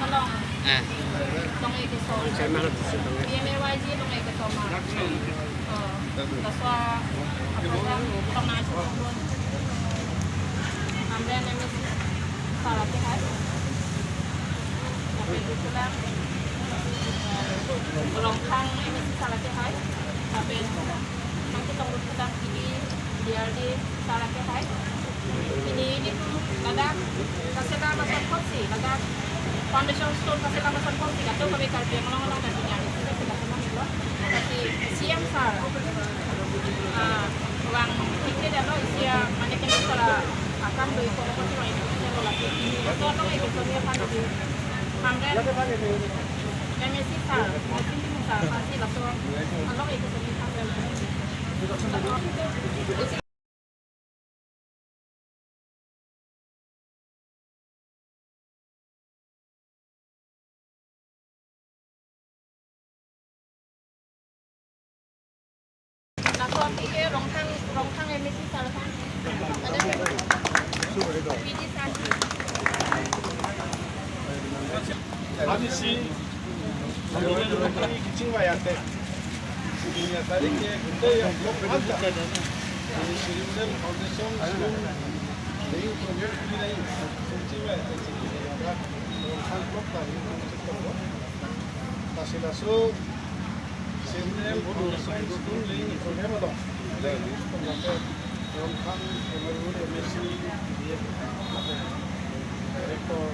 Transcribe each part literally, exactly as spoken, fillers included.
Along. Eh. Tong-e keso. P M A Y G tong-e keso ma. Oh. Laso a-program tong nangchotong. Hamren M A C sir ake hai. Lapen kelang, eh, Rongkhang M A C sir ake hai. Lapen nangchetong kelang pini D R D sir ake hai. Pini nelitum ladak kasela mason koksi, ladak foundation stone kasela mason koksi, kadokave Karbi Anglong along ta pini arni sila sila kemang ilo. Lasi C M sir, ah, vang thikthedetlo, isi a mane kene sir akam do-ikok apotsi vang thikthedetlo, lasi pini laso along eke soni aphan di Hamren M A C sir, Nitin Timung sir aphansi laso along eke soni aphan. Laso api ke Rongkhang, Rongkhang M A C sir aphan. Ada P D sir. Ani si, kicing bayar te. Ini tadi ke gunda yang blok ada. Ini Sri Foundation, Sri Project ini, kicing bayar te. Rongkhang blok tadi, kicing bayar. Lasi laso, Sri Foundation, Sri Project ada. Rongkhang, Rongkhang, Rongkhang, Director,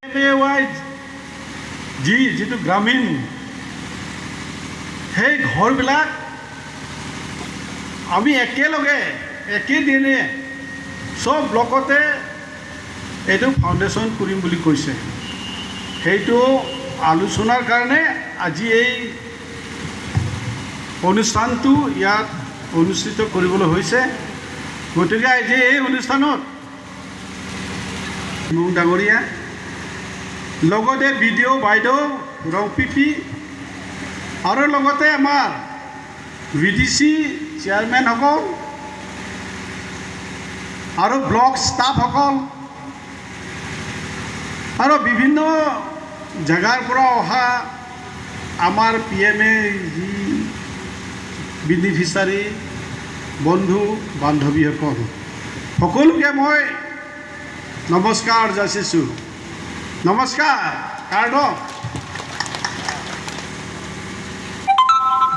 M A Y G যিটো গ্ৰামীণ, সেই ঘৰবিলাক আমি একেলগে, একেদিনে চব ব্লকতে এইটো ফাউণ্ডেশ্যন কৰিম বুলি কৈছে। সেইটো আলোচনাৰ কাৰণে আজি এই অনুষ্ঠানটো ইয়াত অনুষ্ঠিত কৰিবলৈ হৈছে। গতিকে আজি এই অনুষ্ঠানত মুং ডাঙৰীয়া, লগতে বি ডি অ' বাইদেউ, ৰংপিপি, আৰু লগতে আমাৰ ভি ডি চি চেয়াৰমেনসকল আৰু ব্লক ষ্টাফসকল আৰু বিভিন্ন জেগাৰ পৰা অহা আমাৰ পি এম এ জি বেনিফিচিয়াৰী বন্ধু বান্ধৱীসকল, সকলোকে মই নমস্কাৰ যাচিছোঁ। নমস্কাৰ, কাৰ্ডক।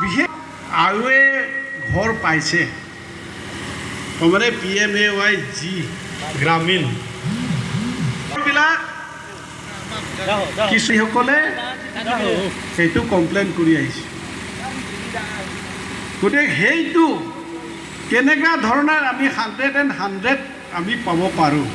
বিশেষ আৰু এ ঘৰ পাইছে, তাৰমানে P M A Y G গ্ৰামীণ বিলাক কৃষকসকলে সেইটো কমপ্লেইন কৰি আহিছে। গতিকে সেইটো কেনেকুৱা ধৰণৰ আমি হাণ্ড্ৰেড এণ্ড হাণ্ড্ৰেড আমি পাব পাৰোঁ,